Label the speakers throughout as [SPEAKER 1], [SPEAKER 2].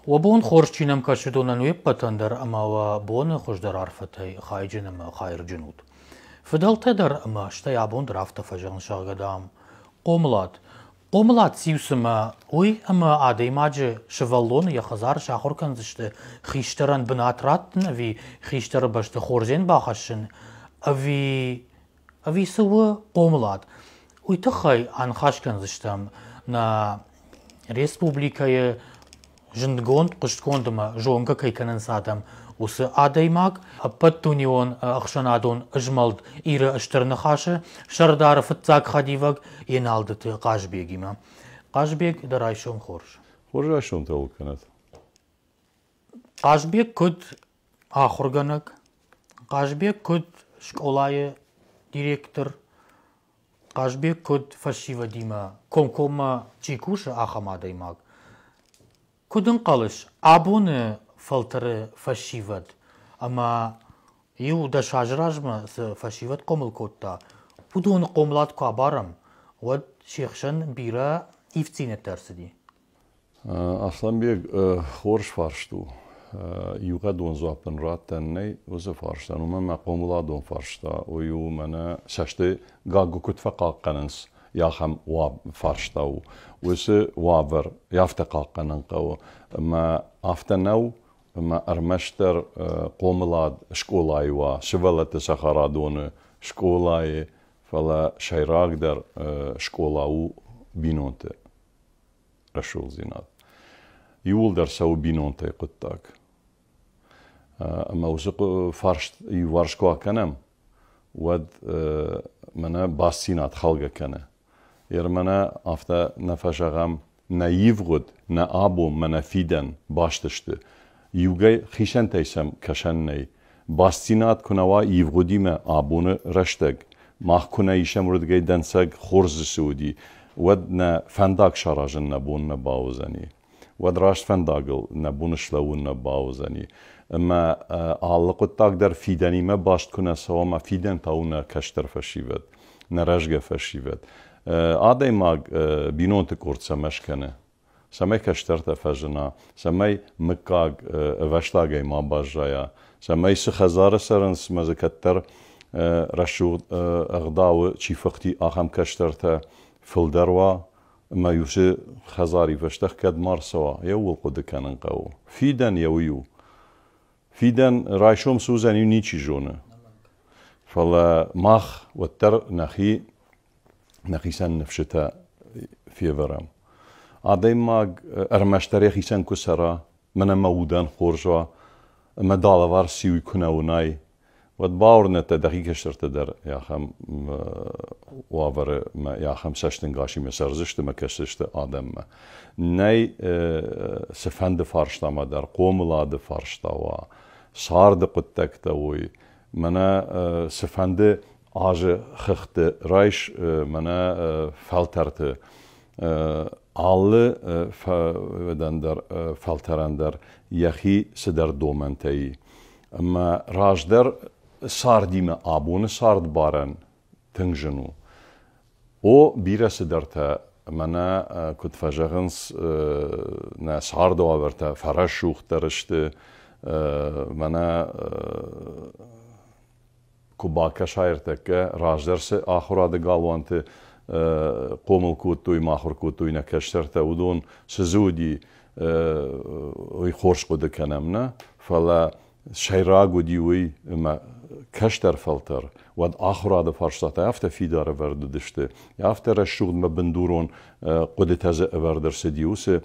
[SPEAKER 1] Уӕ бон хорз, чи нӕм кӕсы, уыдонӕн уе ппӕтӕн дӕр ӕмӕ уӕ боны хуыздӕр арфӕтӕй хайджын ӕмӕ хайырджын ут. Фыдӕлтӕ дӕр ӕмӕ стӕй абон дӕр афтӕ фӕзӕгъынц, зӕгъгӕ, дам, хъомылад. Хъомылад циу цымӕ уый, ӕмӕ адӕймаджы сывӕллоны йӕ хӕдзары сахуыр кӕндзысты хистӕрӕн бынат раттын ӕви хистӕры бӕсты хордзен бахӕссын, ӕви ӕви цы у хъомылад? Уый тыххӕй аныхас кӕндзыстӕм нӕ республикӕйы зындгонд, хъуыстгонд ӕмӕ зонгӕ кӕй кӕнынц адӕм, уыцы адӕймаг, ӕппӕтдунеон ӕхсӕнадон змӕлд Иры Стыр Ныхасы сӕрдары фыццаг хӕдивӕг Еналдыты Хъазбегимӕ. Хъазбег, дӕ райсом хорз.
[SPEAKER 2] Хорз райсомтӕ уыл кӕнӕт.
[SPEAKER 1] Хъазбег куыд ахуыргӕнӕг, Хъазбег куыд скъолайы директор, Хъазбег куыд фӕсивӕдимӕ комкоммӕ чи кусы, ахӕм адӕймаг. Куыд ӕнхъӕлыс, абоны фӕлтӕры фӕсивӕд ӕмӕ иу 10 азы размӕ цы фӕсивӕд хъомыл кодта, уыдоны хъомылад куы абарӕм, уӕд се хсӕн бирӕ ивддзинӕдтӕ ӕрцыди?
[SPEAKER 2] Аслӕнбег, хорз фарст у. Иугъӕдон дзуапп ын раттӕн нӕй уыцы фарстӕн, уымӕн мӕ хъомыладон фарста уый у, мӕнӕ цӕсты гагуы куыд фӕхъахъхъӕнынц, ахӕм фарста у. Уыцы уавӕр афтӕ хъахъхъӕнын хъӕуы, ӕмӕ афтӕ нӕу, ӕмӕ ӕрмӕстдӕр хъомылад скъолайы уа, сывӕллӕтты цӕхӕрадоны, скъолайы, фӕлӕ сӕйрагдӕр скъола у бинонты рӕсугъддзинад. Иууылдӕр цӕуы бинонтӕй хъуыддаг. Ӕмӕ уыцы фарст иуварс куы акӕнӕм, уӕд мӕнӕ бастдзинад хӕлгӕ кӕны. Ер мӕнӕ афтӕ нӕ фӕзӕгъӕм, нӕ ивгъуыд, нӕ абон мӕ нӕ фидӕн баст сты. Иугай хицӕнтӕй сӕм кӕсӕн нӕй. Бастдзинад куы нӕ уа ивгъуыдимӕ абоны рӕстӕг, мах куы нӕ исӕм уырдыгӕй дӕнцӕг, хорз дзы цы уыди, уӕд нӕ фӕндаг саразын нӕ бон нӕ бауыдзӕни. Уӕд раст фӕндагыл нӕ бон слӕууын нӕ бауыдзӕни. Ӕмӕ алы хъуыддаг дӕр фидӕнимӕ баст куы нӕ цӕуа, ӕмӕ фидӕн та у нӕ кӕстӕр фӕсивӕд, нӕ рӕзгӕ фӕсивӕд. Адӕймаг бинонты къорд цӕмӕ скӕны? Цӕмӕй кӕстӕртӕ фӕзына, цӕмӕй мыггаг ӕвӕстагӕй ма баззайа, цӕмӕй цы хӕдзары цӕрынц мӕ дзы кӕддӕр рӕсугъд ӕгъдауы чи фыхти, ахӕм кӕстӕртӕ фылдӕр уа, ӕмӕ уыцы хӕдзари фӕстӕх кӕд ма рцӕуа, йӕ ууыл хъуыды кӕнын хъӕуы. Фидӕн йӕ уый у. Фидӕн райсом цы уыдзӕн, уый ничи зоны. Фӕлӕ мах уӕддӕр нӕхи нӕхицӕн ныфсытӕ февӕрӕм. Адӕймаг ӕрмӕстдӕр йӕхицӕн куы цӕра, мӕнӕ мӕ удӕн хорз уа, ӕмӕ далӕвар циу куы нӕ уынай, уӕд бауырнӕд дӕ дӕхи кӕстӕртӕ дӕр ахӕм уавӕры мӕ ахӕм цӕстӕнгасимӕ цӕрдзысты мӕ кӕсдзысты адӕммӕ. Нӕй цыфӕнды фарстамӕ дӕр, хъомылады фарста уа, царды хъуыддӕгтӕ уой, мӕнӕ цыфӕнды азы хыгъдты райс мӕнӕ фӕлтӕрты алы дӕр фӕлтӕрӕн дӕр йӕхи цыдӕр домӕнтӕ и. Ӕмӕ раздӕр цардимӕ абоны цард барӕн тынг зын у. О, бирӕ цыдӕртӕ мӕнӕ куыд фӕзӕгъынц, нӕ царды уавӕртӕ фӕрӕсугъддӕр сты, мӕнӕ куы бакӕсай ӕртӕккӕ, раздӕр цы ахуырады галуанты хъомыл кодтой ӕмӕ ахуыр кодтой нӕ кӕстӕртӕ, уыдон цы дзы уыди, уый хорз хъуыды кӕнӕм, нӕ? Фӕлӕ сӕйраг уыди уый, ӕмӕ кӕстӕр фӕлтӕр уӕд ахуырады фарстатӕ афтӕ фидар ӕвӕрд уыдысты, афтӕ рӕсугъдмӕ бындурон хъуыдытӕ дзы ӕвӕрд ӕрцыди уыцы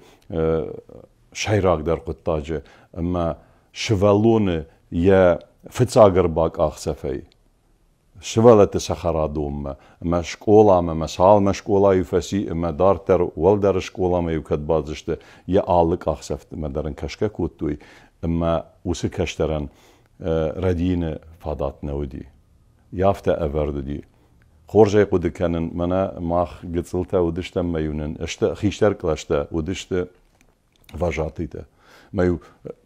[SPEAKER 2] сӕйрагдӕр хъуыддаджы, ӕмӕ сывӕллоны йӕ фыццаг ӕрбакъахдзӕфӕй сывӕллӕтты цӕхӕрадонмӕ ӕмӕ скъоламӕ, ӕмӕ цалынмӕ скъолайы фӕци ӕмӕ дарддӕр уӕлдӕр скъоламӕ-иу кӕд бадзысты, йӕ алы къахдзӕфтмӕ дӕр ын кӕсгӕ кодтой, ӕмӕ уыцы кӕстӕрӕн рӕдийыны фадат нӕ уыди. Афтӕ ӕвӕрд уыди. Хорз ӕй хъуыды кӕнын, мӕнӕ мах гыццылтӕ уыдыстӕм ӕмӕ-иу нын хистӕр кълӕстӕ уыдысты вожатыйтӕ. Мӕ-иу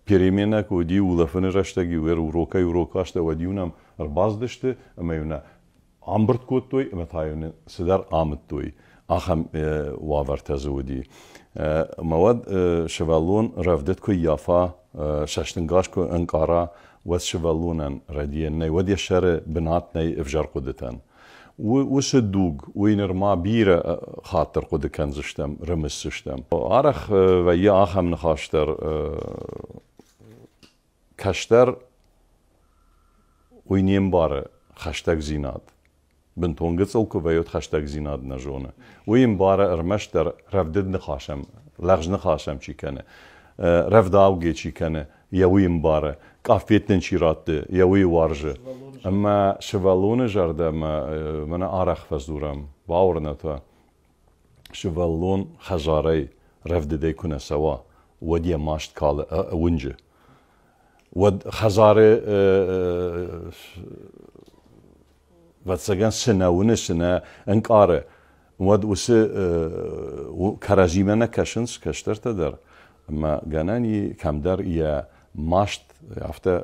[SPEAKER 2] переменӕ куы уыди, улӕфыны рӕстӕг-иу урокӕй урок астӕу, уӕд-иу нӕм ӕрбацыдысты ӕмӕ-иу нӕ амбырд кодтой ӕмӕ та-иу нын цыдӕр амыдтой. Ахӕм уавӕртӕ дзы уыди. Ӕмӕ уӕд сывӕллон рӕвдыд куы ййафа, цӕстӕнгас куы ӕнкъара, уӕд сывӕллонӕн рӕдийӕн нӕй, уӕд йӕ сӕры бынат нӕй ӕвзӕр хъуыдытӕн. Уыцы дуг, уый нырма бирӕ хатт ӕрхъуыды кӕндзыстӕм, рымысдзыстӕм. Арӕх вӕййы ахӕм ныхас дӕр, кӕстӕр уый не мбары хӕстӕгдзинад. Бынтон гыццыл куы вӕййы, уӕд хӕстӕгдзинад нӕ зоны. Уый ӕмбары ӕрмӕстдӕр рӕвдыд ныхасӕм, лӕгъз ныхасӕм чи кӕны, рӕвдаугӕ чи кӕны, йӕ уый ӕмбары, къаффет нын чи ратты, йӕ уый уарзы. Ӕмӕ сывӕллоны зӕрдӕмӕ мӕнӕ арӕх фӕдзурӕм, бауырнӕд уӕ, сывӕллон хӕдзарӕй рӕвдыдӕй куы нӕ цӕуа, уӕд йӕ маст калы уынджы. Уӕд хӕдзары ӕвӕццӕгӕн цы нӕ уыны, цы нӕ ӕнкъары, уӕд уыцы кӕрӕдзимӕ нӕ кӕсынц кӕстӕртӕ дӕр. Ӕмӕ гӕнӕн и кӕмдӕр йӕ маст афтӕ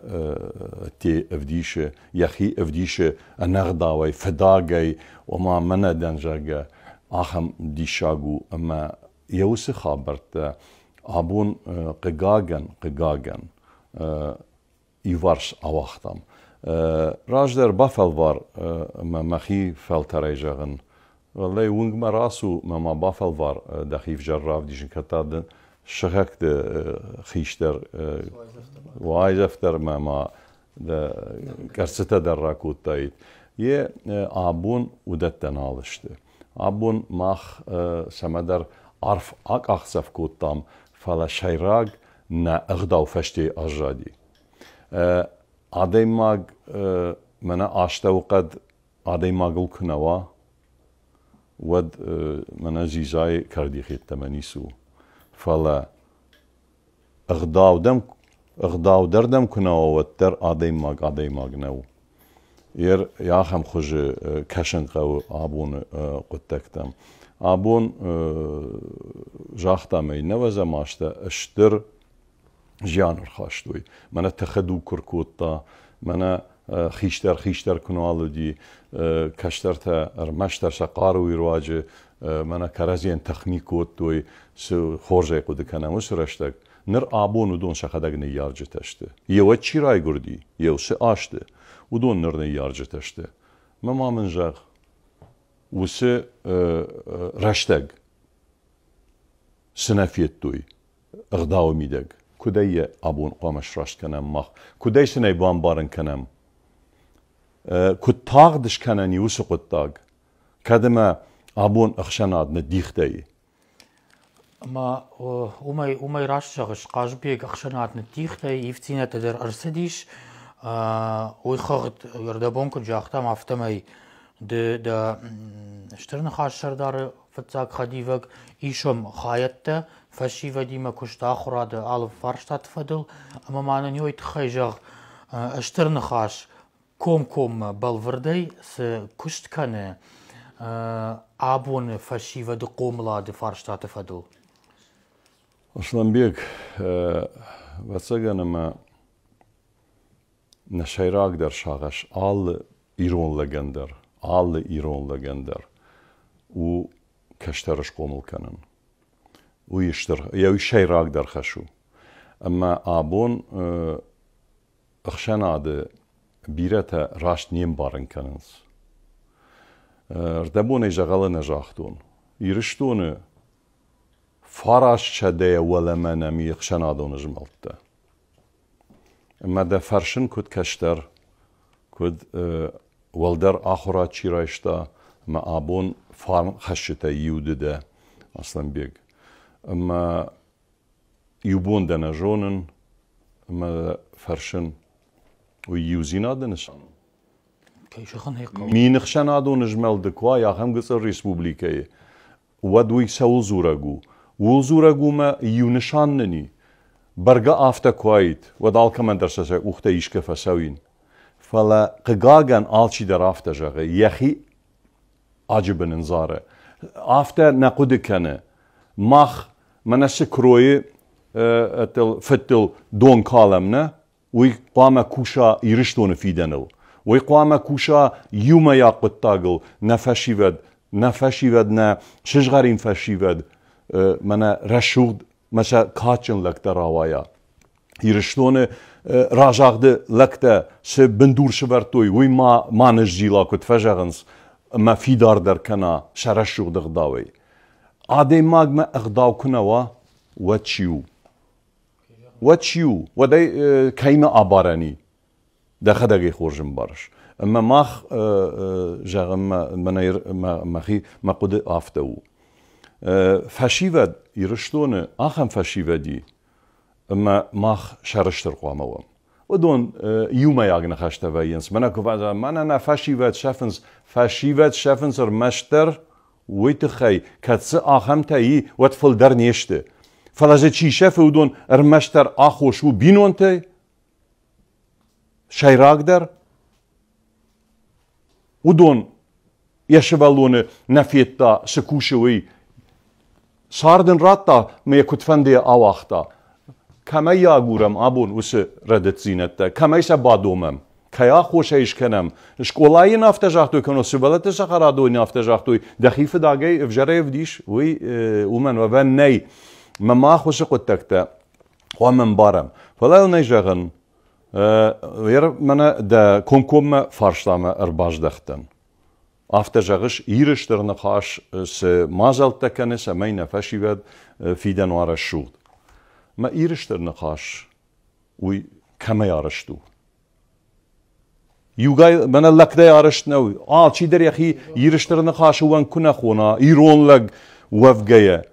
[SPEAKER 2] те ӕвдисы, йӕхи ӕвдисы ӕнӕгъдауӕй, фыдагӕй, ома мӕнӕ дӕн, зӕгъгӕ, ахӕм диссаг у. Ӕмӕ йӕ уыцы хабӕрттӕ абон хъыгагӕн, хъыгагӕн, иуварс ауагътам. Раздӕр бафӕлвар ӕмӕ мӕхи фӕлтӕрӕй зӕгъын, уӕллӕй уынгмӕ рацу мӕ ма бафӕлвар дӕхи взӕр равдисын, кӕд та дын сыхӕгты хистӕр уайдзӕф дӕр мӕ ма дӕ къӕрццытӕ дӕр ракодтаид. Йе абон уыдӕттӕ нал сты. Абон мах цӕмӕдӕр арф акъахдзӕф кодтам, фӕлӕ сӕйраг нӕ ӕгъдау фӕстейы аззади. Адӕймаг мӕнӕ астӕуыхъӕд адӕймагыл куы нӕ уа, уӕд мӕнӕ дзидзайы кӕрдих йеддӕмӕ ницы у. Фӕлӕ ӕгъдау дӕм, ӕгъдау дӕр дӕм куы нӕ уа, уӕддӕр адӕймаг адӕймаг нӕу. Ер ахӕм хуызы кӕсын хъӕуы абоны хъуыддӕгтӕм. Абон загътам ӕй, нӕуӕдзӕм азтӕ стыр зиан ӕрхастой. Мӕнӕ тыхы дуг куы ркодта, мӕнӕ хистӕр хистӕр куы нал уыди, кӕстӕртӕ ӕрмӕстдӕр сӕ хъаруйы руаджы мӕнӕ кӕрӕдзийӕн тыхми кодтой, цы хорзӕй хъуыды кӕнӕм уыцы рӕстӕг. Ныр абон уыдон сӕхӕдӕг ныййарджытӕ сты. Еуӕд чи райгуырди, еусы азты, уыдон ныр ныййарджытӕ сты. Мӕ ма мын зӕгъ, уыцы рӕстӕг цы нӕ федтой ӕгъдауы мидӕг, куыдӕй йӕ абон хъуамӕ сраст кӕнӕм мах, куыдӕй сын ӕй бамбарын кӕнӕм, куыд тагъд скӕнӕн и уыцы хъуыддаг, кӕд ӕмӕ абон ӕхсӕнад ныддихтӕ и.
[SPEAKER 1] Ӕмӕ уымӕй, уымӕй раст зӕгъыс, Хъазыбег ӕхсӕнад ныддихтӕ, ивддзинӕдтӕ дӕр ӕрцыдис. Уый хыгъд ӕрдӕбон куыд загътам, афтӕмӕй ды дӕ Стыр Ныхас сӕрдары фыццаг хӕдивӕг, исӕм хайӕдтӕ фӕсивӕдимӕ куыст ахуырады алы фарстаты фӕдыл. Ӕмӕ ма нын уый тыххӕй зӕгъ, Стыр Ныхас комкоммӕ бӕлвырдӕй цы куыст кӕны абоны фӕсивӕды хъомылады фарстаты фӕдыл?
[SPEAKER 2] Аслӕнбег, ӕвӕццӕгӕн ӕмӕ нӕ сӕйрагдӕр сагъӕс алы ирон лӕгӕн дӕр, алы ирон лӕгӕн дӕр у кӕстӕры схъомыл кӕнын. Уый стыр, йӕ уый сӕйрагдӕр хӕс у. Ӕмӕ абон ӕхсӕнады бирӕтӕ раст не мбарын кӕнынц. Рдӕбонӕй дзӕгъӕлы нӕ загътон. Ирыстоны фарастсӕдӕйӕ уӕлӕмӕ нӕм и ӕхсӕнадон змӕлдтӕ. Ӕмӕ дӕ фӕрсын куыд кӕстӕр, куыд уӕлдӕр ахуырад чи райста, ӕмӕ абон фарн хӕсджытӕй иу ды дӕ, Аслӕнбег. Ӕмӕ Иу бон дӕ нӕ зонын ӕмӕ фӕрсын, уый иудзинады нысан у?
[SPEAKER 1] Кӕй зӕгъын ӕй хъӕуы.
[SPEAKER 2] Мины хсӕнадон змӕлды куы уай ахӕм гыццыл республикӕйы, уӕд уый цӕуыл дзурӕг у? Ууыл дзурӕг у мӕ иу нысан нын и. Бӕргӕ афтӕ куы уаид, уӕд алкӕмӕн дӕр сӕ сӕ къухтӕ исгӕ фӕцӕуин. Фӕлӕ, хъыгагӕн, алчидӕр афтӕ зӕгъы, йӕхи аджы бын ын зары. Афтӕ нӕ хъуыды кӕны. Мах мӕнӕ цы куыройы фыдтыл дон калӕм, нӕ? Уый хъуамӕ куса Ирыстоны фидӕныл. Уый хъуамӕ куса иумӕйаг хъуыддагыл нӕ фӕсивӕд. Нӕ фӕсивӕд, нӕ сызгъӕрин фӕсивӕд мӕнӕ рӕсугъд мӕ сӕ кадджын лӕгтӕ рауайа. Ирыстоны разагъды лӕгтӕ цы бындур сывӕрдтой, уый ма ма ныззила, куыд фӕзӕгъынц, ӕмӕ фидардӕр кӕна сӕ рӕсугъд ӕгъдауӕй. Адӕймагмӕ ӕгъдау куы нӕ уа, уӕд чи у? Уӕд чи у? Уӕд ӕй кӕимӕ абарӕн и? Дӕхӕдӕг ӕй хорз ӕмбарыс. Ӕмӕ мах, зӕгъӕм, мӕнӕ мӕхи мӕ хъуыды афтӕ у. Фӕсивӕд Ирыстоны ахӕм фӕсивӕд и, ӕмӕ мах сӕрыстыр хъуамӕ уӕм. Уыдон иумӕйаг ныхӕстӕ вӕййынц. Мӕнӕ куы фӕзӕгъӕм, мӕнӕ нӕ фӕсивӕд сӕфынц, фӕсивӕд сӕфынц ӕрмӕстдӕр уый тыххӕй, кӕд дзы ахӕмтӕ и, уӕд фылдӕр не сты. Фӕлӕ дзы чи сӕфы, уыдон ӕрмӕстдӕр аххос у бинонтӕй, сӕйрагдӕр уыдон йӕ сывӕллоны нӕ федта, цы кусы, уый. Цард ын радта мӕ йӕ куыдфӕндыйӕ ауагъта. Кӕмӕй йӕ агурӕм абон уыцы рӕдыддзинӕдтӕ, кӕмӕй сӕ бадомӕм, кӕй аххосӕй скӕнӕм? Скъолайы йын афтӕ загътой, кӕнӕ сывӕллӕтты цӕхӕрадоны афтӕ загътой, дӕхи фыдагӕй ӕвзӕрӕй ӕвдис, уый уымӕн уӕвӕн нӕй. Мӕ мах уыцы хъуыддӕгтӕ хъуамӕ ӕмбарӕм. Фӕлӕ йыл нӕй зӕгъын, мӕнӕ дӕ комкоммӕ фарстамӕ ӕрбаздӕхтӕн. Афтӕ зӕгъыс, Иры Стыр Ныхас цы мадзӕлттӕ кӕны, цӕмӕй нӕ фӕсивӕд фидӕн уа рӕсугъд. Мӕ Иры Стыр Ныхас уый кӕмӕй арӕзт у? Иугай мӕнӕ лӕгтӕй арӕзт нӕу. Алчидӕр йӕхи Иры Стыр Ныхасы уӕнг куы нӕ хона, ирон лӕг уӕвгӕйӕ,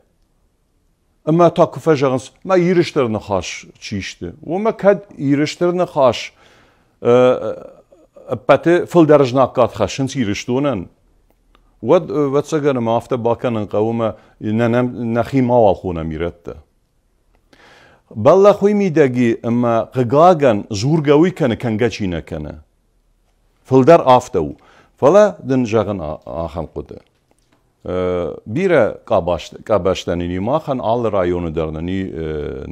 [SPEAKER 2] Ӕмӕ та куы фӕзӕгъынц, мӕ Иры Стыр Ныхас чи сты, уымӕ кӕд Иры Стыр Ныхас ӕппӕты фылдӕр знаггад хӕссынц Ирыстонӕн, уӕд, ӕвӕццӕгӕн, ӕмӕ афтӕ бакӕнын хъӕуы ӕмӕ нӕхи мауал хонӕм ирӕттӕ. Бӕллӕх уый мидӕг и, ӕмӕ, хъыгагӕн, дзургӕ уый кӕны, кӕнгӕ чи нӕ кӕны. Фылдӕр афтӕ у. Фӕлӕ дын зӕгъын ахӕм хъуыды. Бирӕ къабӕзтӕ нын и махӕн, алы районы дӕр нын и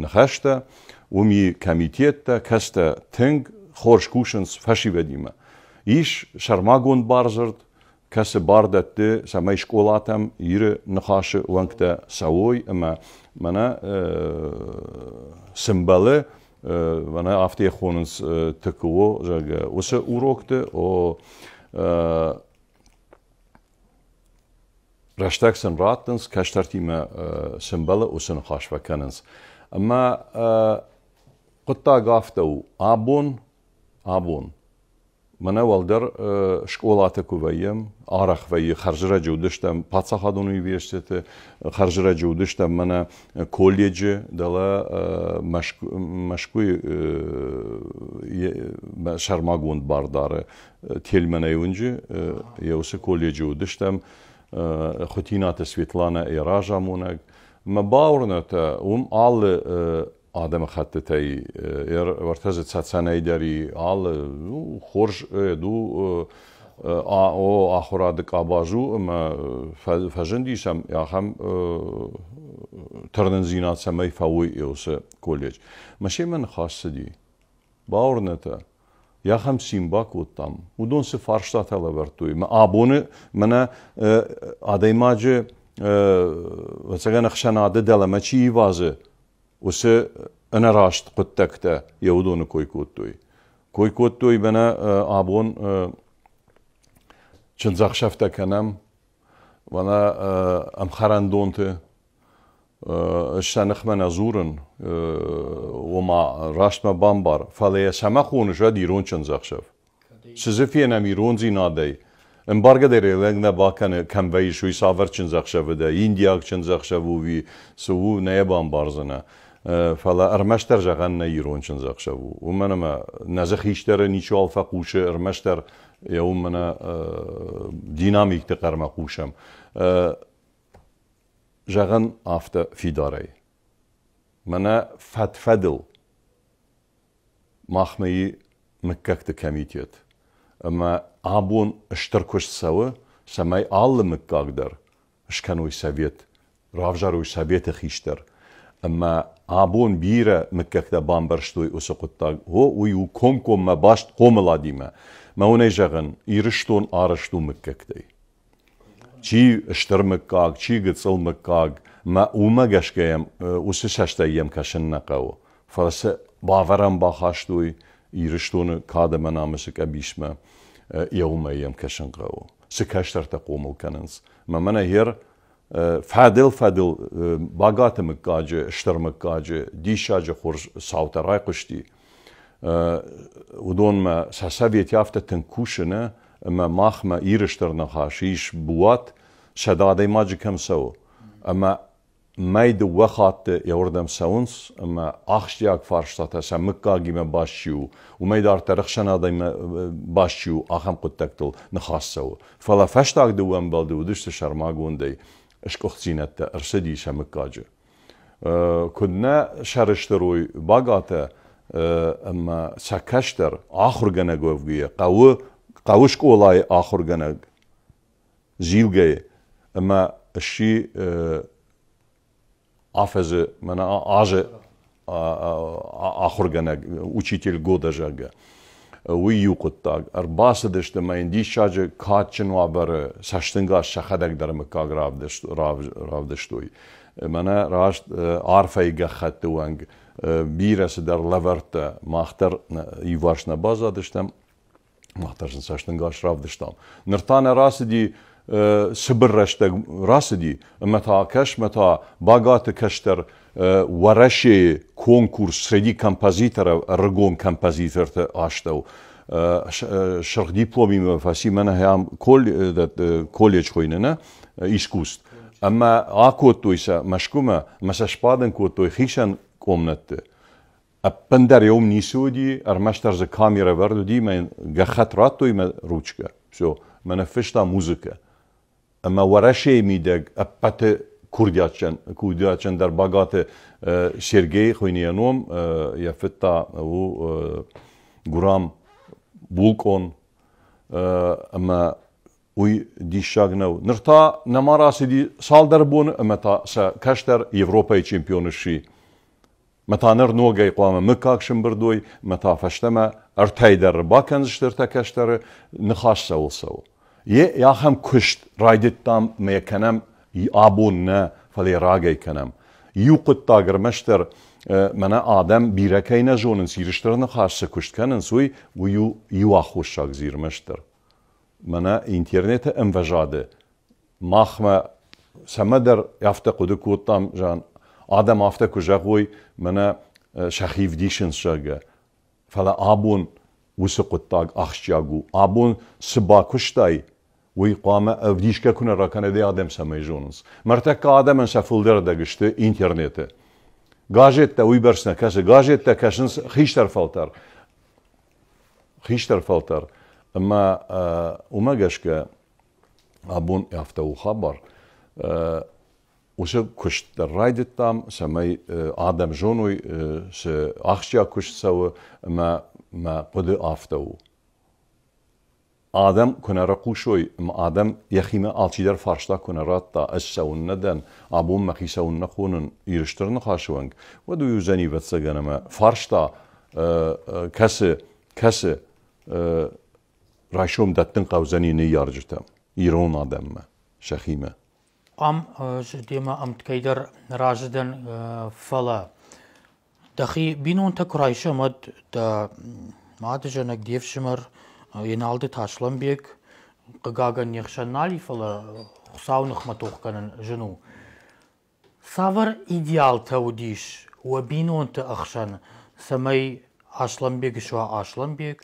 [SPEAKER 2] ныхӕстӕ, уым и комитеттӕ, кӕцытӕ тынг хорз кусынц фӕсивӕдимӕ. Ис сӕрмагонд бардзырд, кӕцы бар дӕтты, цӕмӕй скъолатӕм Иры ныхасы уӕнгтӕ цӕуой ӕмӕ мӕнӕ цы мбӕлы, мӕнӕ афтӕ хонынц ТКО, зӕгъгӕ, уыцы урокты, о, Рӕстӕг сын раттынц, кӕстӕртимӕ цы мбӕлы, уыцы ныхас фӕкӕнынц. Ӕмӕ хъуыддаг афтӕ у, абон, абон, мӕнӕ уӕлдӕр скъолаты куы вӕййӕм, арӕх вӕййы, хӕрзрӕджы уыдыстӕм паддзахадон университеты, хӕрзрӕджы уыдыстӕм мӕнӕ колледжы, дӕлӕ Мӕскуыйы сӕрмагонд бардары Тельманӕй уынджы йӕ уыцы колледжы уыдыстӕм. Хуытинаты Светланӕ йӕ разамонӕг. Мӕ бауырнӕд, уым алы адӕмыхӕттытӕй уӕртӕ дзы Цӕцӕнӕй дӕр и, алы хорз у о ахуырады къабаз у ӕмӕ фӕзындис ӕм ахӕм тырнындзинад, цӕмӕй фӕуой уыцы колледж. Мӕ семӕ ныхас цыди. Бауырнӕтӕ, ахӕм цин бакодтам. Уыдон цы фарстатӕ лӕвӕрдтой, мӕ абоны мӕнӕ адӕймаджы ӕвӕццӕгӕн ӕхсӕнады дӕлӕмӕ чи ивазы, уыцы ӕнӕраст хъуыддӕгтӕ йӕ уыдоны кой кодтой. Кой кодтой мӕнӕ абон чындзӕхсӕвтӕ кӕнӕм, мӕнӕ ӕмхӕрӕндонты Ӕз сӕ ныхмӕ нӕ дзурын, ома раст мӕ бамбар, фӕлӕ йӕ цӕмӕ хоныс уӕд ирон чындзӕхсӕв? Цы дзы фенӕм ирондзинадӕй? Ӕмбаргӕ дӕр лӕг нӕ бакӕны, кӕм вӕййыс, уый цавӕр чындзӕхсӕвы дӕ, индиаг чындзӕхсӕв у ӕви цы у, нӕ йӕ бамбардзынӕ. Фӕлӕ ӕрмӕстдӕр зӕгъӕн нӕ ирон чындзӕхсӕв у, уымӕн ӕмӕ нӕ дзы хистӕры ничиуал фӕхъусы, ӕрмӕстдӕр йӕ уым мӕнӕ динамикты хъӕрмӕ хъусӕм. Зӕгъӕн афтӕ фидарӕй. Мӕнӕ фӕд-фӕдыл махмӕ и мыггӕгты комитет, ӕмӕ абон стыр куыст цӕуы, цӕмӕй алы мыггаг дӕр скӕной совет, равзарой советы хистӕр. Ӕмӕ абон бирӕ мыггӕгтӕ бамбӕрстой уыцы хъуыддаг. О, уый у комкоммӕ баст хъомыладимӕ. Мӕ уынӕй зӕгъын, Ирыстон арӕзт у мыггӕгтӕй. Чи стыр мыггаг, чи гыццыл мыггаг, мӕ уымӕ гӕсгӕ йӕм уыцы цӕстӕй йӕм кӕсын нӕ хъӕуы. Фӕлӕ цы бавӕрӕн бахастой Ирыстоны кад ӕмӕ намысы къӕбисмӕ, йӕ уымӕй йӕм кӕсын хъӕуы. Цы кӕстӕртӕ хъомыл кӕнынц. Мӕ мӕнӕ гъер фӕдыл-фӕдыл Багаты мыггаджы, стыр мыггаджы диссаджы хорз цаутӕ райхъуысти. Уыдонмӕ сӕ советы афтӕ тынг кусы, нӕ, ӕмӕ махмӕ Иры стыр ныхас ис буат, 100 адӕймаджы кӕм цӕуы. Ӕмӕ мӕй дыууӕ хатты еуырдӕм цӕуынц ӕмӕ ахсджиаг фарстатӕ сӕ мыггагимӕ баст чи у, уымӕй дарддӕр ӕхсӕнадимӕ баст чи у, ахӕм хъуыддӕгтыл ныхас цӕуы. Фӕлӕ фӕстаг дыууӕ ӕмбӕлды уыдысты сӕрмагондӕй скъуыхдзинӕдтӕ ӕрцыди сӕ мыггаджы. Куыд нӕ сӕрыстыр уой Багатӕ ӕмӕ сӕ кӕстӕр ахуыргӕнӕг уӕвгӕйӕ хъӕуы, хъӕуы скъолайы ахуыргӕнӕг Зилгӕйы ӕмӕ сси афӕдзы, мӕнӕ азы ахуыргӕнӕг, учитель года, зӕгъгӕ. Уый иу хъуыддаг. Ӕрбацыдысты ӕмӕ йын диссаджы кадджын уавӕры цӕстынгас сӕхӕдӕг дӕр мыггаг равдыстой. Мӕнӕ раст арфӕйы гӕххӕтты уӕнг бирӕ цыдӕр лӕвӕрттӕ мах дӕр иуварс нӕ баззадыстӕм. Мах дӕр сын цӕстӕнгас равдыстам. Ныр та нӕ рацыди цыбыр рӕстӕг рацыди, ӕмӕ та кӕс, мӕ та Багаты кӕстӕр Уӕрӕсейы конкурс среди композиторов, ӕрыгон композиторты астӕу сырх дипломимӕ фӕци мӕнӕ ахӕм колледж хуыйны, нӕ, искусств. Ӕмӕ акодтой сӕ Мӕскуымӕ, ӕмӕ сӕ сбадын кодтой хицӕн къомнӕтты. Ӕппындӕр йӕм ницы уыди, ӕрмӕстдӕр дзы камерӕ ӕвӕрд уыди, мӕ йын гӕххӕтт радтой мӕ ручкӕ. Все, мӕ ныффыста музыкӕ. Ӕмӕ Уӕрӕсейы мидӕг ӕппӕты курдиатджын, курдиатджындӕр Багаты Сергей хуыйны йӕ ном, йӕ фыд та у Гурам булкъон. Ӕмӕ уый диссаг нӕу. Ныр та нӕма рацыди цалдӕр боны ӕмӕ та сӕ кӕстӕр Европӕйы чемпион сси. Мӕ та ныр ногӕй хъуамӕ мыггаг сымбырд уой, мӕ та фӕстӕмӕ ӕртӕй дӕр бакӕндзысты ӕртӕ кӕстӕры, ныхас цӕуыл цӕуы. Йе ахӕм куыст райдыдтам мӕ йӕ кӕнӕм абон нӕ, фӕлӕ йӕ рагӕй кӕнӕм. Иу хъуыддаг ӕрмӕстдӕр мӕнӕ адӕм бирӕ кӕй нӕ зонынц, Ирыстыр ныхас цы куыст кӕнынц, уый, уый у иу аххосаг дзы ӕрмӕстдӕр. Мӕнӕ интернеты ӕмвӕзады махмӕ цӕмӕдӕр афтӕ хъуыды кодтам, зӕгъӕн, адӕм афтӕ куы зӕгъой, мӕнӕ сӕхи вдисынц, зӕгъгӕ. Фӕлӕ абон уыцы хъуыддаг ахсджиаг у. Абон цы бакуыстай, уый хъуамӕ ӕвдисгӕ куы нӕ ракӕнай, дӕ адӕм цӕмӕй зонынц. Ныртӕккӕ адӕмӕн сӕ фылдӕр ӕрдӕг сты интернеты. Газеттӕ уыйбӕрц нӕ кӕсы. Газеттӕ кӕсынц хистӕр фӕлтӕр. Хистӕр фӕлтӕр. Ӕмӕ уымӕ гӕсгӕ абон афтӕ у хабар. Уыцы куыст дӕр райдыдтам, цӕмӕй адӕм зоной, цы ахсджиаг куыст цӕуы, ӕмӕ мӕ хъуыды афтӕ у. Адӕм куы нӕ рыхъусой, ӕмӕ адӕм йӕхимӕ алчидӕр фарста куы нӕ радта, ӕз цӕуыннӕ дӕн, абон мӕхи цӕуыннӕ хонын Иры Стыр Ныхасы уӕнг, уӕд уый уыдзӕни, ӕвӕццӕгӕн, ӕмӕ фарста кӕцы, кӕцы райсом дӕттын хъӕудзӕни ныййарджытӕм, ирон адӕммӕ, сӕхимӕ.
[SPEAKER 1] Ам демӕ ӕмткӕй дӕр разы дӕн, фӕлӕ дӕхи бинонтӕ куы райсӕм, уӕд дӕ мадызӕнӕг, де фсымӕр Еналды Таслӕнбег, хъыгагӕн, не хсӕн нал и, фӕлӕ Хуыцауы ныхмӕ тох кӕнын зын у. Цавӕр идеалтӕ уыдис уӕ бинонты ӕхсӕн, цӕмӕй Аслӕнбег суа Аслӕнбег,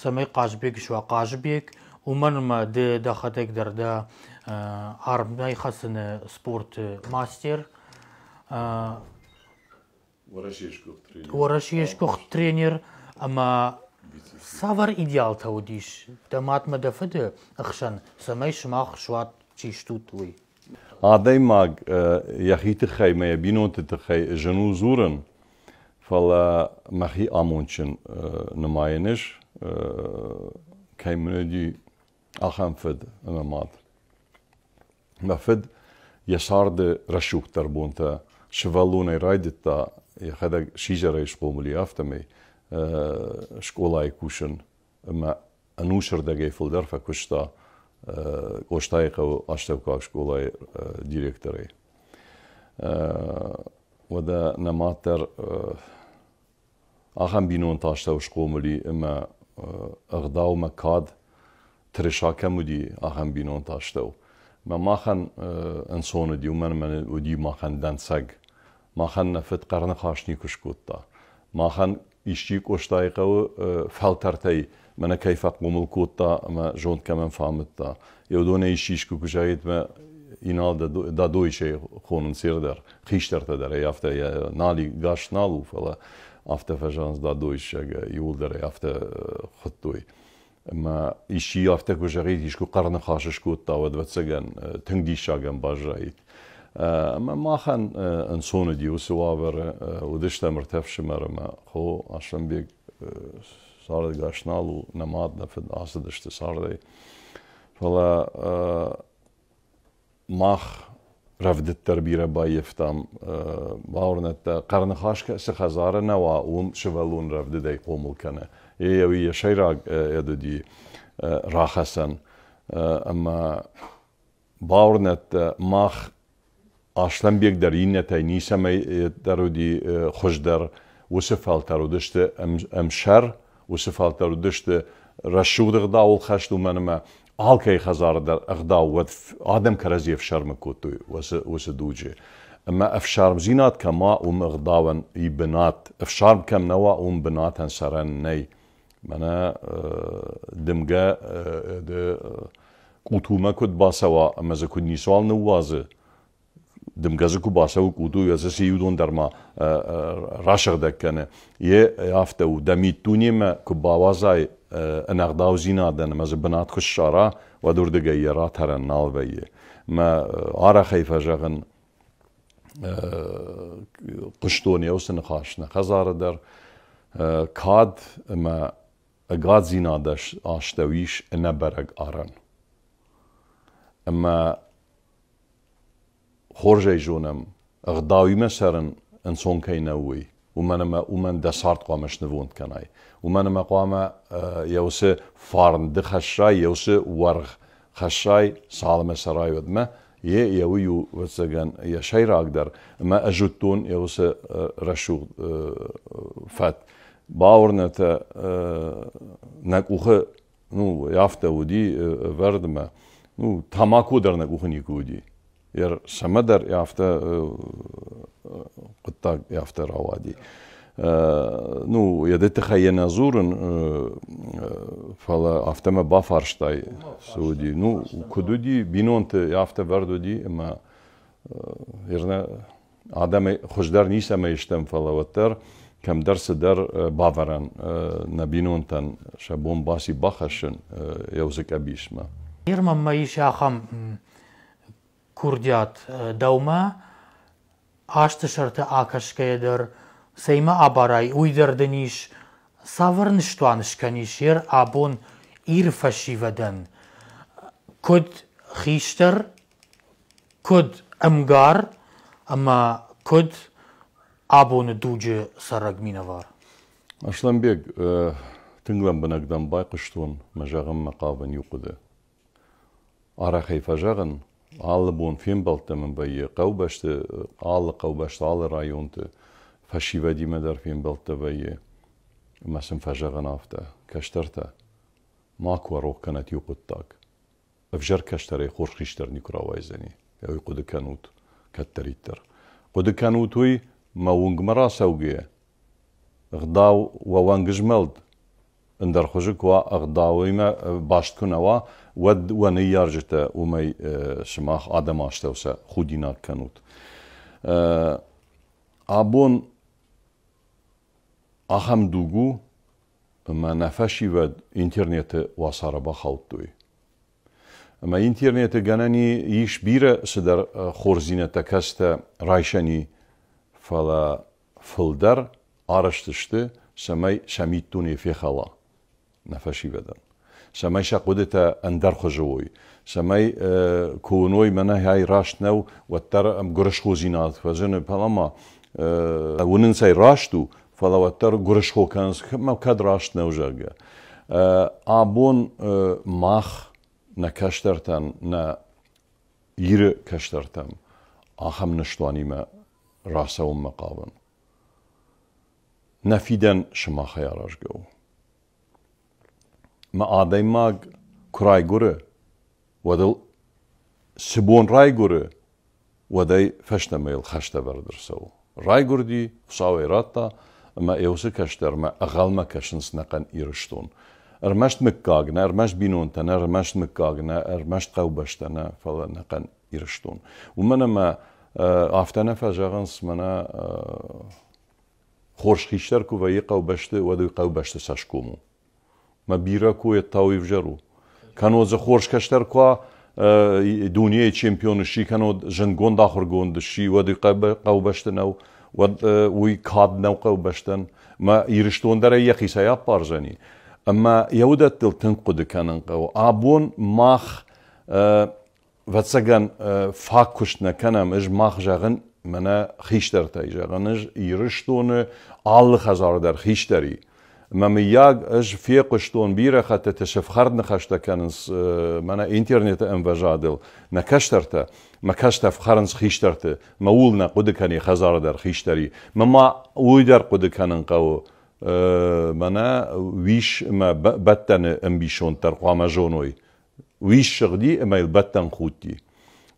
[SPEAKER 1] цӕмӕй Хъазбег суа Хъазбег, уымӕн ӕмӕ ды дӕхӕдӕг дӕр дӕ армӕй хӕцыны спорты мастер. Уӕрӕсейы сгуыхт тренер ӕмӕ цавӕр идеалтӕ уыдис дӕ мад мӕ дӕ фыды ӕхсӕн, цӕмӕй сымах суат чи стут, уый?
[SPEAKER 2] Адӕймаг йӕхи тыххӕй мӕ йӕ бинонты тыххӕй зын у дзурын, фӕлӕ мӕхи амондджын нымайын ӕз, кӕй мын уыди ахӕм фыд ӕмӕ мад. Мӕ фыд йӕ царды рӕсугъддӕр бонтӕ сывӕллонӕй райдыдта, йӕхӕдӕг сидзӕрӕй схъомыл и, афтӕмӕй скъолайы кусын ӕмӕ ӕнусырдӕгӕй фылдӕр фӕкуыста. Къостайыхъӕуы астӕуккаг скъолайы директорӕй. Уӕдӕ нӕ мад дӕр ахӕм бинонты астӕу схъомыл и ӕмӕ ӕгъдаумӕ кад тырыса кӕм уыди, ахӕм бинонты астӕу. Мӕ махӕн ӕнцон уыди, уымӕн ӕмӕ уыди махӕн дӕнцӕг. Махӕн нӕ фыд хъӕрныхас никуы скодта. Махӕн исчи Къостайыхъӕуы фӕлтӕртӕй мӕнӕ кӕй фӕхъомыл кодта ӕмӕ зонд кӕмӕн фӕамыдта, йе уыдонӕй исчи искуы куы зӕгъид, мӕ Инал Дадоичӕй хонынц йе дӕр, хистӕртӕ дӕр ӕй афтӕ нал и, гас нал у, фӕлӕ афтӕ фӕзӕгъынц Дадоич, зӕгъгӕ, иууылдӕр ӕй афтӕ хуыдтой. Ӕмӕ исчи афтӕ куы зӕгъид, искуы хъӕрныхас скодта, уӕд, ӕвӕццӕгӕн, тынг диссагӕн баззаид. Ӕмӕ махӕн ӕнцон уыди уыцы уавӕры, уыдыстӕм ӕртӕ ӕфсымӕр ӕмӕ хо Аслӕнбег цардӕгас нал у, нӕ мад, нӕ фыд ацыдысты цардӕй. Фӕлӕ мах рӕвдыд дӕр бирӕ баййӕфтам. Бауырнӕд дӕ, хъӕрныхас цы хӕдзары нӕ уа, уым сывӕллон рӕвдыдӕй хъомыл кӕны. Йе уый йӕ сӕйраг уыди рахӕцӕн. Ӕмӕ бауырнӕд дӕ, мах Аслӕнбег дӕр иннӕтӕй ницӕмӕй дӕр уыди хуыздӕр. Уыцы фӕлтӕр уыдысты ӕмсӕр, уыцы фӕлтӕр уыдысты рӕсугъд ӕгъдауыл хӕст, уымӕн ӕмӕ алкӕй хӕдзары дӕр ӕгъдау уӕд адӕм кӕрӕдзи ӕфсӕрмы кодтой уыцы дуджы. Ӕмӕ ӕфсармдзинад кӕм уа, уым ӕгъдауӕн и бынат. Ӕфсарм кӕм нӕ уа, уым бынатӕн цӕрӕн нӕй. Мӕнӕ дымгӕ къутумӕ куыд бацӕуа ӕмӕ дзы куыд ницуал ныууадзы, дымгӕ дзы куы бацӕуы къуту, йӕ дзы иу дон дӕр ма расыгъдӕг кӕны. Йе афтӕ у, дӕ миддунемӕ куы бауадзай ӕнӕгъдаудзинадӕн ӕмӕ дзы бынат куы ссара, уӕд уырдыгӕй йӕ ратӕрӕн нал вӕййы. Мӕ арӕхӕй фӕзӕгъын, хъуыстон йӕ уыцы ныхас нӕ хӕдзары дӕр, кад ӕмӕ ӕгаддзинады астӕу ис ӕнӕбӕрӕг арӕн. Ӕмӕ хорз ӕй зонӕм, ӕгъдауимӕ цӕрын ӕнцон кӕй нӕу, уый. Уымӕн ӕмӕ уымӕн дӕ цард хъуамӕ снывонд кӕнай. Уымӕн ӕмӕ хъуамӕ йӕ уыцы фарн ды хӕссай, йӕ уыцы уаргъ хӕссай, цалынмӕ цӕрай, уӕдмӕ. Йе йӕ уый у, ӕвӕццӕгӕн, йӕ сӕйрагдӕр. Ӕмӕ ӕз уыдтон йӕ уыцы рӕсугъд фӕд. Бауырнӕтӕ нӕ къухы ну, афтӕ уыди ӕвӕрдмӕ. Ну, тамако дӕр нӕ къухы никуы уыди. Цӕмӕдӕр афтӕ хъуыддаг афтӕ рауади. Ну, йӕ ды тыххӕй йӕ нӕ дзурын, фӕлӕ афтӕ мӕ бафарстай, цы уыди. Ну, куыд уыди, бинонты афтӕ вӕрд уыди, ӕмӕ адӕмӕй хуыздӕр ницӕмӕй стӕм, фӕлӕ уӕддӕр кӕмдӕр цыдӕр бавӕрӕн нӕ бинонтӕн сӕ бон баци бахӕссын еудзы къӕбисмӕ.
[SPEAKER 1] Ныр мӕнмӕ ис ахӕм курдиат дӕумӕ, азты сӕрты акӕсгӕйӕ дӕр цӕимӕ абарай, уый дӕр дын ис. Цавӕр ныстуан скӕнис ер абон Иры фӕсивӕдӕн? Куыд хистӕр, куыд ӕмгар ӕмӕ куыд абоны дуджы цӕрӕг минӕвар?
[SPEAKER 2] Аслӕнбег, тынг лӕмбынӕг дӕм байхъуыстон мӕ зӕгъынмӕ хъавын иу хъуыды. Арӕхӕй фӕзӕгъын, алы бон фембӕлдтӕ мын вӕййы хъӕубӕсты, алы хъӕубӕсты, алы районты фӕсивӕдимӕ дӕр фембӕлдтӕ вӕййы. Ӕмӕ сын фӕзӕгъын афтӕ, кӕстӕртӕ, макуы рох кӕнӕт иу хъуыддаг. Ӕвзӕр кӕстӕрӕй хорз хистӕр никуы рауайдзӕни. Уый хъуыды кӕнут кӕддӕриддӕр. Хъуыды кӕнут уый, мӕ уынгмӕ рацӕугӕйӕ, ӕгъдау уӕ уӕнгызмӕлд ӕндӕр хуызы куы уа, ӕгъдауимӕ баст куы нӕ уа, уӕд уӕ ныййарджытӕ уымӕй сымах адӕмы астӕу сӕ худинаг кӕнут. Абон ахӕм дуг у, ӕмӕ нӕ фӕсивӕд интернеты уацары бахаудтой. Ӕмӕ интернеты гӕнӕн ис бирӕ цыдӕр хорздзинӕдтӕ, кӕцытӕ райсӕн и, фӕлӕ фылдӕр арӕзт сты, цӕмӕй сӕ миддуне фехӕла нӕ фӕсивӕдӕн, цӕмӕй сӕ хъуыдытӕ ӕндӕр хуызы уой, цӕмӕй куы уыной, мӕнӕ ай раст нӕу, уӕддӕр ӕм гуырысходзинад фӕзыны, фӕлӕ ма уынынц ӕй раст у, фӕлӕ уӕддӕр гуырысхо кӕнынц, кӕд раст нӕу, зӕгъгӕ. Абон мах нӕ кӕстӕртӕн, нӕ Иры кӕстӕртӕм ахӕм ныстуанимӕ рацӕуынмӕ хъавын. Нӕ фидӕн сымахӕй аразгӕ у. Мӕ адӕймаг куы райгуыры, уӕд ыл цы бон райгуыры, уӕдӕй фӕстӕмӕ йыл хӕстӕвӕрд ӕрцӕуы. Райгуырди, Хуыцау ӕй радта, ӕмӕ йӕ уыцы кӕстӕрмӕ ӕгъӕлмӕ кӕсынц нӕхъӕн Ирыстон. Ӕрмӕст мыггаг нӕ, ӕрмӕст бинонтӕ нӕ, ӕрмӕст мыггаг нӕ, ӕрмӕст хъӕубӕстӕ нӕ, фӕлӕ нӕхъӕн Ирыстон. Уымӕн ӕмӕ афтӕ нӕ фӕзӕгъынц, мӕнӕ хорз хистӕр куы вӕййы хъӕубӕсты, уӕд уый хъӕубӕсты цӕсгом у. Мӕ бирӕ кой та уый ӕвзӕр у. Кӕннод дзы хорз кӕстӕр куы уа, дунейы чемпион сси, кӕннод зындгонд ахуыргонд сси, уӕд уый хъӕубӕсты нӕу, уӕд уый кад нӕу хъӕубӕстӕн. Мӕ Ирыстон дӕр ӕй йӕхицӕй аппардзӕни. Ӕмӕ йӕ уыдӕттыл тынг хъуыды кӕнын хъӕуы. Абон мах Ӕвӕццӕгӕн, фаг куыст нӕ кӕнӕм. Ӕз мах зӕгъын, мӕнӕ хистӕртӕй зӕгъын, ӕз Ирыстоны алы хӕдзары дӕр хистӕр и. Мӕ мыййаг ӕз фехъуыстон бирӕ хӕттыты цы фхӕрд ныхӕстӕ кӕнынц мӕнӕ интернеты ӕмвӕзадыл нӕ кӕстӕртӕ. Мӕ кӕстӕр фхӕрынц хистӕрты, мӕ ууыл нӕ хъуыды кӕни хӕдзары дӕр хистӕр и. Мӕ ма уый дӕр хъуыды кӕнын хъӕуы, мӕнӕ уис ӕмӕ бӕттӕны ӕмбисонд дӕр хъуамӕ зоной. Уый ссыгъди ӕмӕ йыл бӕттӕн худти.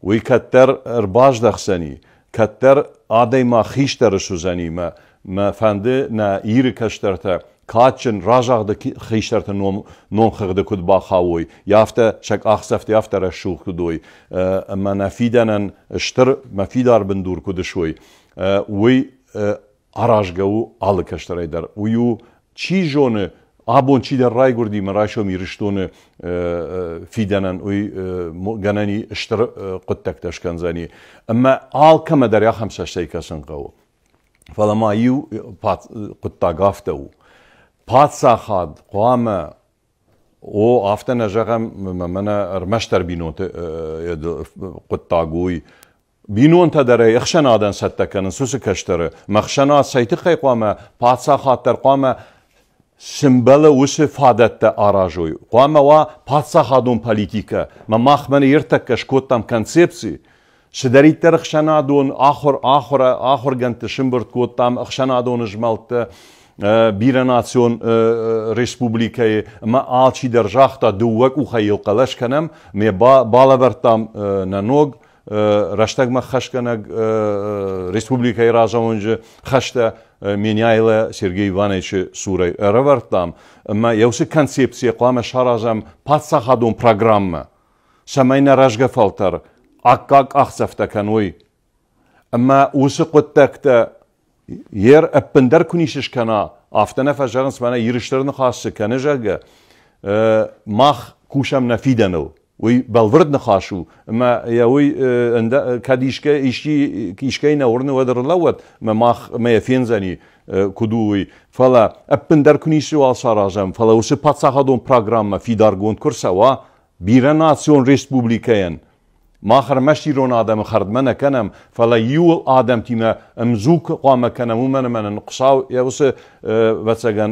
[SPEAKER 2] Уый кӕддӕр ӕрбаздӕхдзӕни, кӕддӕр адӕймаг хистӕр суыдзӕни мӕ мӕ фӕнды нӕ Иры кӕстӕртӕ кадджын разагъды хистӕрты ном номхыгъды куыд бахауой, афтӕ сӕ къахдзӕфтӕ афтӕ рӕсугъд куыд уой, ӕмӕ нӕ фидӕнӕн стыр мӕ фидар бындур куыд суой, уый аразгӕ у алы кӕстӕрӕй дӕр. Уый у, чи зоны, абон чидӕр райгуырди мӕ райсом Ирыстоны фидӕнӕн уый гӕнӕн и стыр хъуыддӕгтӕ скӕндзӕни. Ӕмӕ алкӕмӕ дӕр ахӕм цӕстӕй кӕсын хъӕуы. Фӕлӕ ма иу хъуыддаг афтӕ у. Паддзахад хъуамӕ О, афтӕ нӕ зӕгъӕм, мӕнӕ ӕрмӕстдӕр бинонты хъуыддаг у уый. Бинонтӕ дӕр ӕй ӕхсӕнадӕн цӕттӕ кӕнынц уыцы кӕстӕры. Мӕ ӕхсӕнад цӕй тыххӕй хъуамӕ, паддзахад дӕр хъуамӕ цы мбӕлы, уыцы фадӕттӕ аразой. Хъуамӕ уа паддзахадон политикӕ. Мӕ мах мӕнӕ ӕртӕккӕ скодтам концепци. Цыдӕриддӕр ӕхсӕнадон ахуыр, ахуыр, ахуыргӕндты сымбырд кодтам, ӕхсӕнадон змӕлдтӕ бирӕнацион республикӕйы ӕмӕ алчидӕр загъта, дыууӕ къухӕй йыл хъӕлӕс кӕнӕм, ме балӕвӕрдтам нӕ ног рӕстӕгмӕ хӕсгӕнӕг республикӕйы разамонджы хӕстӕ Меняйло Сергей Ивановичы цурӕй ӕрӕвӕрдтам ӕмӕ йӕ уыцы концепцийӕ хъуамӕ саразӕм паддзахадон программӕ, цӕмӕй нӕ рӕзгӕ фӕлтӕр аккаг къахдзӕфтӕ кӕной ӕмӕ уыцы хъуыддӕгтӕ Ер ӕппындӕр куы ницы скӕна, афтӕ нӕ фӕзӕгъынц, мӕнӕ Ирыстыр ныхас цы кӕны, зӕгъгӕ, мах кусӕм нӕ фидӕныл. Уый бӕлвырд ныхас у, ӕмӕ йӕ уый кӕд искӕй нӕ уырны, уӕд ӕрлӕууӕд, ӕмӕ мах ӕмӕ йӕ фендзӕни, куыд у уый. Фӕлӕ ӕппындӕр куы ницыуал саразӕм, фӕлӕ уыцы паддзахадон программӕ фидаргонд куы рцӕуа, бирӕнацион республикӕйӕн Мах ӕрмӕст ирон адӕмы хӕрдмӕ нӕ кӕнӕм, фӕлӕ иуыл адӕмтимӕ ӕмдзу хъуамӕ кӕнӕм, уымӕн ӕмӕ нын Хуыцау йӕ уыцы, ӕвӕццӕгӕн,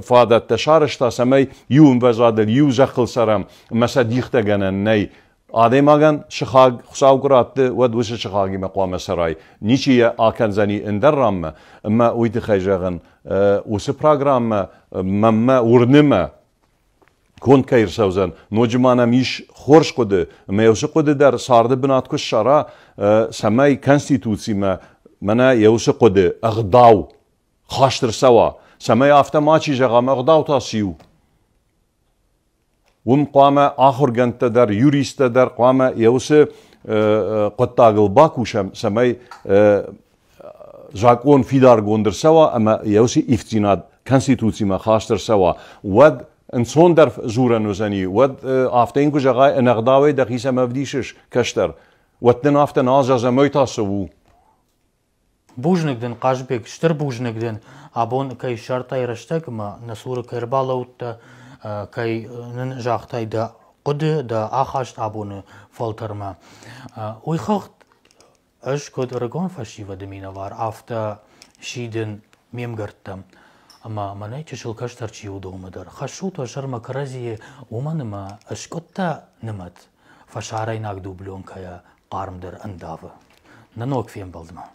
[SPEAKER 2] фадӕттӕ сарӕзта, цӕмӕй иу ӕмвӕзадыл, иу зӕххыл цӕрӕм, ӕмӕ сӕ дихтӕгӕнӕн нӕй. Адӕймагӕн сыхаг Хуыцау куы ратты, уӕд уыцы сыхагимӕ хъуамӕ цӕрай. Ничи йӕ акӕндзӕни ӕндӕр ранмӕ. Ӕмӕ уый тыххӕй зӕгъын, уыцы программӕ мӕнмӕ уырны мӕ, конд кӕй ӕрцӕудзӕн. Ноджы ма нӕм ис хорз хъуыды, ӕмӕ уыцы хъуыды дӕр царды бынат куы ссара, цӕмӕй Конституцимӕ мӕнӕ йӕ уыцы хъуыды, ӕгъдау хаст ӕрцӕуа, цӕмӕй афтӕ мачи зӕгъа, ӕмӕ ӕгъдау та циу? Уым хъуамӕ ахуыргӕндтӕ дӕр, юристтӕ дӕр хъуамӕ йӕ уыцы хъуыддагыл бакусӕм, цӕмӕй закъон фидаргонд ӕрцӕуа ӕмӕ йӕ уыцы ивддзинад Конституцимӕ хаст ӕрцӕуа, уӕд ӕнцондӕр дзурӕн уыдзӕни, уӕд афтӕ йын куы зӕгъай, ӕнӕгъдауӕй дӕхи цӕмӕ ӕвдисыс, кӕстӕр, уӕд дын афтӕ нал зӕгъдзӕн, мой та цы у?
[SPEAKER 1] Бузныг дын, Хъазбег, стыр бузныг дын, абон кӕй ссардтай рӕстӕг ӕмӕ нӕ цуры кӕй ӕрбалӕудтӕ, кӕй нын загътай дӕ хъуыды, дӕ ахаст абоны фӕлтӕрмӕ. Уый хыгъд Ӕз куыд ӕрыгон фӕсивӕды минӕвар, афтӕ сидын ме мгӕрттӕм. Ӕмӕ мӕнӕй чысыл кӕстӕр чи уыдонмӕ дӕр хӕссут уӕ сӕрмӕ кӕрӕдзийы, уымӕн ӕмӕ скъуыдтӕ нымӕт фӕсарӕйнаг дубленкӕйӕ хъармдӕр ӕндавы. Нӕ ног фембӕлдмӕ!